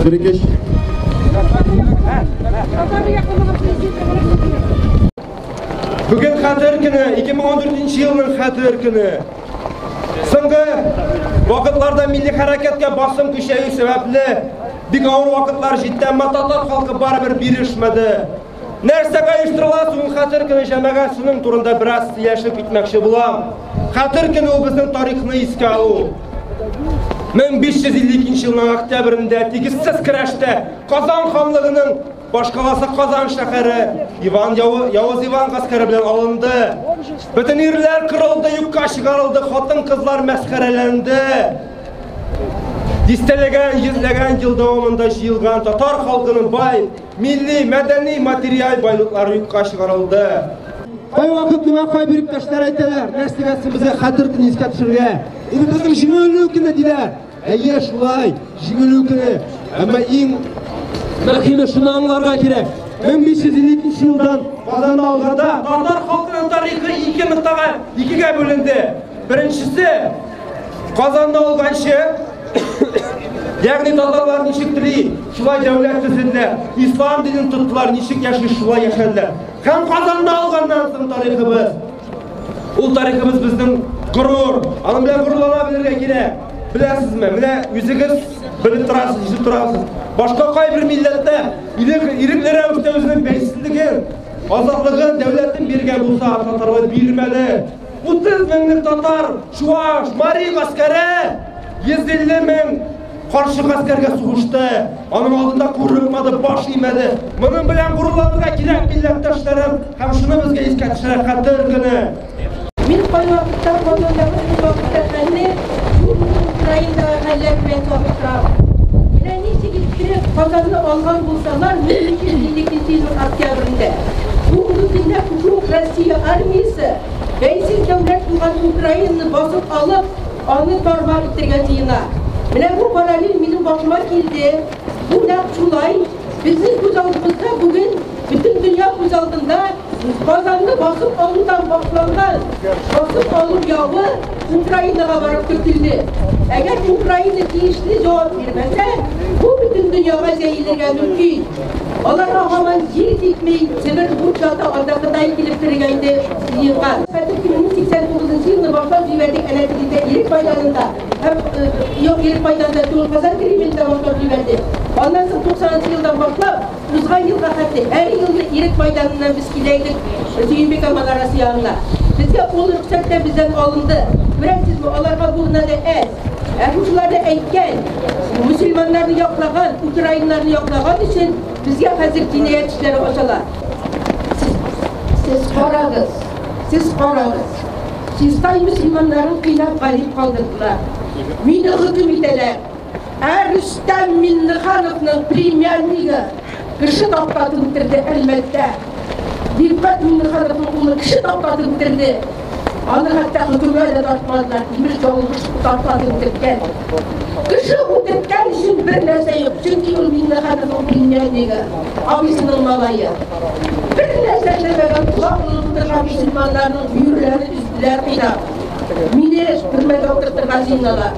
Бирекеш. Бүген Хәтер көне, 2014 елның Хәтер көне. Соңгы вакытларда милли хәрәкәткә басым көчәю сәбәпле бик авыр вакытлар җитте, әмма татар халкы барыбер бирешмәде. Нәрсәгә оештырыла соң Хәтер көне, җәмәгать, шуның турында бераз сөйләшеп китмәкче булам. Хәтер көне ул безнең тарихны искә алу. 1552 елның октябрендә тигезсез көрәштә Казан ханлыгының башкаласы Казан шәһәре Иван Явыз Иван гаскәре белән алынды. Бөтен ирләр кырылды, юкка чыгарылды, хатын-кызлар мәсхәрәләнде. Дистәләгән, йөзләгән ел дәвамында җыелган татар халкының бай милли, мәдәни, материаль байлыклары юкка чыгарылды. Кайвакыт миңа кайбер иптәшләр әйтәләр, нәрсәгә син безгә хәтер көне искә төшерергә? Инде безнең җиңелү көне диләр. Әйе, шулай, җиңелү көне. Әмма иң мөһиме шуны аңларга кирәк. 1552 елдан Казанны алганда татар халкының тарихы ике ноктага, икегә бүленде. Беренчесе Казанны алганчы, ягъни татарлар ничек тели, шулай дәүләт төзеделәр. Ислам динен тоттылар, ничек яши, шулай яшәделәр. Һәм Казанны алганнан соң тарихыбыз. Ул тарихыбыз безнең горур. Аның белән горурлана белергә кирәк. Беләсезме, менә үзегез белеп торасыз, ишетеп торасыз. Башка кайбер милләтләр ирекле рәвештә үзенең бәйсезлеген, азатлыгын, дәүләтен биргән булса, татарлар бирмәде. 30 меңлек татар, чуаш, мари гаскәре 150 мең каршы гаскәргә сугышты. Аның алдында курыкмады, баш имәде. Моның белән горурланырга кирәк, милләттәшләрем, һәм шуны безгә искә төшерә Хәтер көне. Мин кайвакытта Казандагы шул вакытта хәлне Украинадагы хәлләр белән чагыштырам. Менә ничек иттереп Казанны алган булсалар 1552 елның октябрендә. Бүгенге көндә шушы ук Россия армиясе бәйсез дәүләт булган Украинаны басып алып, аны тар-мар итәргә җыена. Менә бу параллель минем башыма килде. Бу нәкъ шулай. Безнең күз алдыбызда бүген бөтен дөнья күз алдында Казанны басып алудан башланган басып алу явы Украинага барып төртелде. Әгәр Украина тиешле җавап бирмәсә, бу бөтен дөньяга җәелергә мөмкин. Аларга һаман җир җитми, Себер буш ята, анда Кытай килеп керергә инде җыенган. Хәтер көнен 89 елны башлап җибәрдек әнә тегендә Ирек мәйданында һәм юк, Ирек мәйданында түгел, Казан Кремлендә башлап җибәрдек. Аннан соң 90 елдан башлап узган елга хәтле һәр елны Ирек мәйданыннан без килә идек Сөембикә манарасы янына. Безгә ул рөхсәт тә бездән алынды. Күрәсезме, аларга бу гына да әз. Ә шушыларны әйткән, мөселманнарны яклаган, украиннарны яклаган өчен безгә хәзер җинаять эшләре ачалар. Сез карагыз, сез карагыз. Чистай мөселманнарын кыйнап гарип калдырдылар. Мине хөкем итәләр. Ә Рөстәм Миңнехановның племяннигы кеше таптатып үтерде Әлмәттә. Рифкать Миңнехановның улы кеше таптатып үтерде. Аны хәтта хөкемгә дә тартмадылар. Имеш ялгыш таптатып үтерткән. Кеше үтерткән өчен бер нәрсә юк, чөнки ул Миңнехановның племяннигы, абыйсының малае. Бер нәрсә эшләмәгән, колак булып утырган мөселманнарның бөерләрен өзделәр кыйнап. Мине төрмәгә утыртырга җыеналар.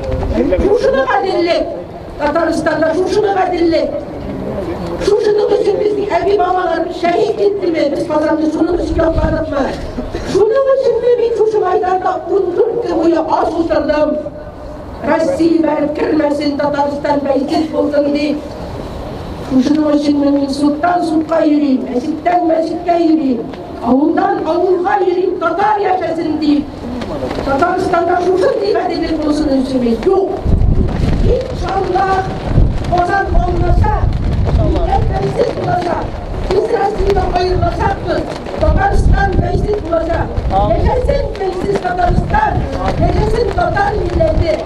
Шушыны гаделлек, Татарстанда шушыны гаделлек. Шушының өчен безнең әби-бабаларыбыз шәһит киттеме? Без Казанны шуның өчен якладыкмы? Шуның өченме мин шушы мәйданда 14 көн буе аш утырдым? Россия бәреп кермәсен, Татарстан бәйсез булсын дип. Шушының өченме мин судтан судка йөрим, мәчеттән мәчеткә йөрим, авылдан авылга йөрим, татар яшәсен дип. Татарстанда шушындый гаделлек булсын өченме? Юк. Иншаллах, Казан алыначак, милләт бәйсез булачак. Без Россиядән аерылачакбыз, Татарстан бәйсез булачак. Яшәсен бәйсез Татарстан, яшәсен татар милләте.